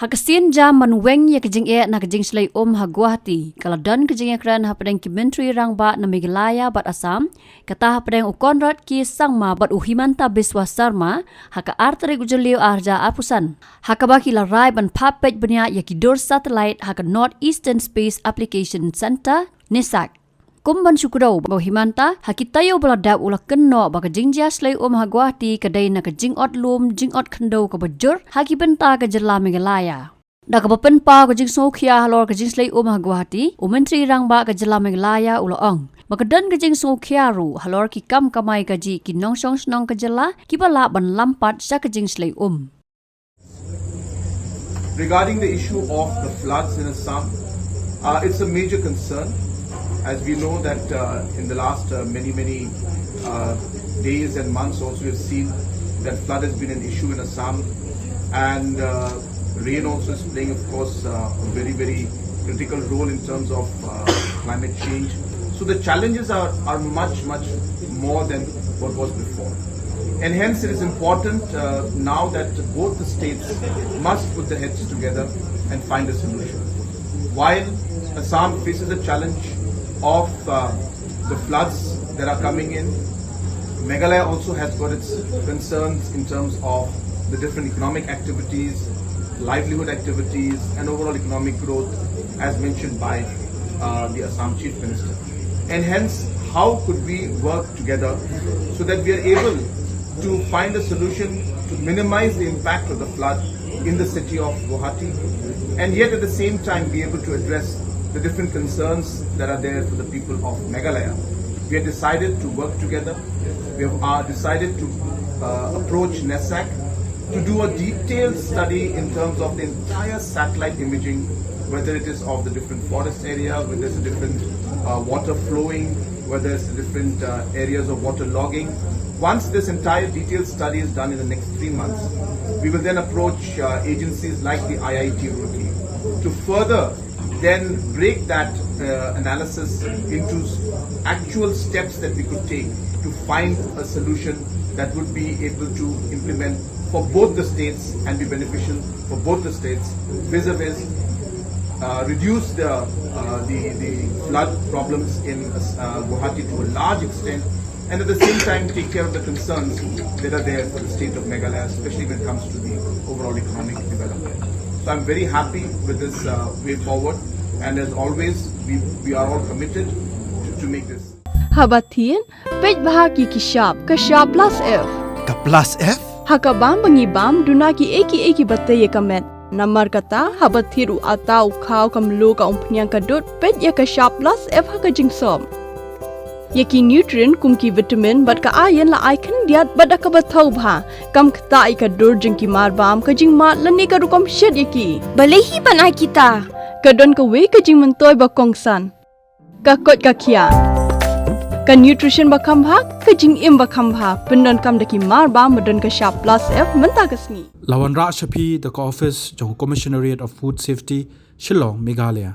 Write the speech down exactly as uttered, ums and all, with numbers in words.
Ka sien jam ban weng ïa ka jingeh na ka jingshlei um ha Guwahati ka la don ka jingïakren hapdeng ki Myntri Rangbah na Meghalaya bad Assam, kata hapdeng u Conrad K Sangma bad u Himanta Biswa Sarma ha ka ar tarik u Jylliew ar hajar arphew san, ha kaba ki la rai ban phah peit bniah ïa ki dur satellite ha ka North Eastern Space Application Centre, NESAC. Kum ban shu kdew ba u Himanta, ha ki taïew ba la dep u la kynnoh ba ka jingjia shlei um ha Guwahati ka dei na ka jingot lum jingot khyndew kaba jur ha ki bynta ka jylla Meghalaya. Da kaba pynpaw ka jingsngewkhia halor ka jingshlei um ha Guwahati, u Myntri Rangbah ka jylla Meghalaya u la ong ba ka don ka jingsngewkhia ruh halor ki kam kamai kajih ki nongshong shnong ka jylla kiba lah ban lam pat sha ka jingshlei um. Regarding the issue of the floods in Assam, uh, it's a major concern. As we know that uh, in the last uh, many, many uh, days and months also, we've seen that flood has been an issue in Assam, and uh, rain also is playing, of course, uh, a very, very critical role in terms of uh, climate change. So the challenges are, are much, much more than what was before. And hence it is important uh, now that both the states must put their heads together and find a solution. While Assam faces a challenge of uh, the floods that are coming in, Meghalaya also has got its concerns in terms of the different economic activities, livelihood activities, and overall economic growth, as mentioned by uh, the Assam Chief Minister. And hence, how could we work together so that we are able to find a solution to minimize the impact of the flood in the city of Guwahati, and yet at the same time be able to address the different concerns that are there for the people of Meghalaya. We have decided to work together. We have uh, decided to uh, approach NESAC to do a detailed study in terms of the entire satellite imaging, whether it is of the different forest area, whether it's a different uh, water flowing, whether it's the different uh, areas of water logging. Once this entire detailed study is done in the next three months, we will then approach uh, agencies like the I I T Roorkee to further then break that uh, analysis into s- actual steps that we could take to find a solution that would be able to implement for both the states and be beneficial for both the states, vis-a-vis uh, reduce the, uh, the, the flood problems in uh, Guwahati to a large extent, and at the same time take care of the concerns that are there for the state of Meghalaya, especially when it comes to the overall economic development. So I'm very happy with this uh, way forward, and as always, we, we are all committed to, to make this. Haba thied, peit bha ki ki shap, ka shap plus F. Ka plus F? Ha ka bam ba ngi bam, duna ki ei ki ei ki ba tei ïa ka met. Namar kata, haba thied u ata u khaw ka mluh ka umphniang ka dud, peit ïa ka shap plus F ha ka jingsop. Ïa ki nutrient kum ki vitamin bad ka iron la ai khyndiat bad da kaba thaw bha. Kam ktah ïa ka dur jong ki mar bam, ka jingmad lane ka rukom shet ïa ki. Balei hi ban ai kita? Ka don kawei ka jingmyntoi ba kongsan. Ka koit ka khiah. Ka nutrition ba kham bha, ka jingim ba kham bha. Pyndonkam da ki mar bam ba don ka shap plus F mynta ka sngi. La wanrah sha phi da ka office jong u Commissionariat of Food Safety, Shillong, Meghalaya.